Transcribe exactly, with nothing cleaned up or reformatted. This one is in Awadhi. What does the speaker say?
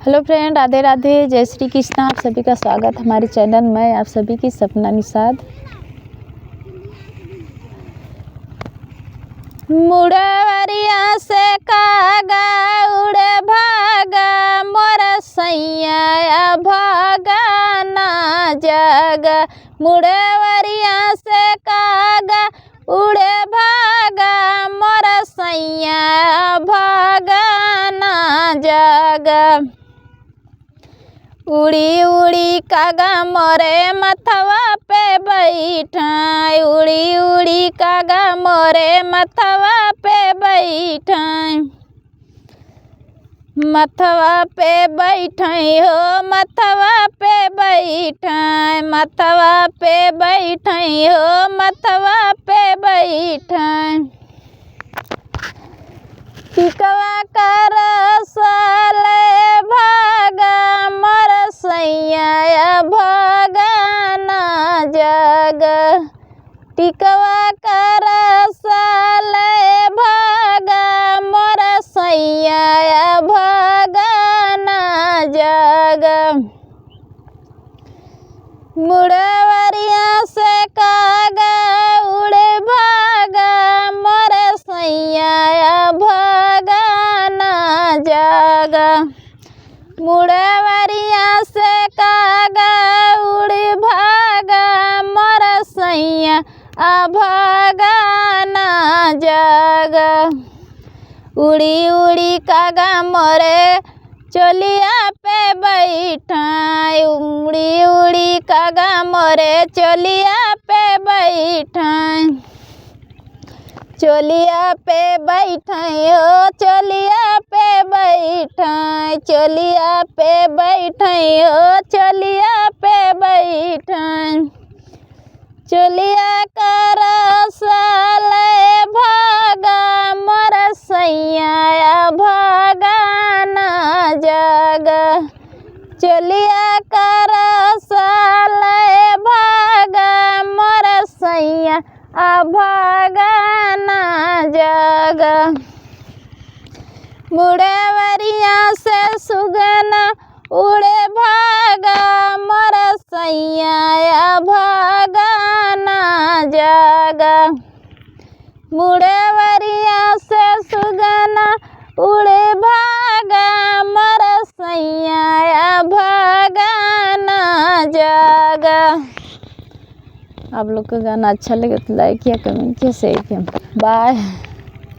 Hello friend, राधे राधे, जय श्री कृष्णा। आप सभी का स्वागत हमारे channel में, आप सभी की सपना निषाद। मुड़वरिया से कागा उड़े भागा मोर सैया, भागा ना जागा। मुड़वरिया से कागा उड़े भागा मोर सैया, भागा ना जागा। उड़ी उड़ी कागा मोरे मथवा पे बैठा, उड़ी उड़ी कागा मोरे मथवा पे बैठा। मथवा पे बैठा हो, मथवा पे बैठा, मथवा पे बैठा हो, मथवा पे बैठा। टिकवा का रस ले भागा मोर सैया, भागा ना जागा। टिकवा का रस ले भागा मोर सैया, भागा ना जागा। मुड़वरिया से कागा उड़े भागा मोर सैया, भागा ना जागा। मुड़वरिया से कागा उड़े भागा मोर सैया, भागा ना जागा। उड़ी उड़ी कागा मोरे चोलिया पे बैठा, उड़ी उड़ी कागा मोरे चोलिया पे बैठा। चोलिया पे बैठा हो, चोलिया पे बैठा, चोलिया पे बैठा हो, चोलिया पे बैठा। चोलिया का रस ले भागा मोर सैया, भागा ना जागा। चोलिया का रस ले भागा मोर सैया, भागा ना जागा। मुड़वरिया से सुगना उड़े भागा मोर सैया, भागा ना जागा। मुड़वरिया से सुगना उड़े भागा मोर सैया, भागा ना जागा। आप लोग का गाना अच्छा लगे तो like किया, comment किया, share किया। Bye।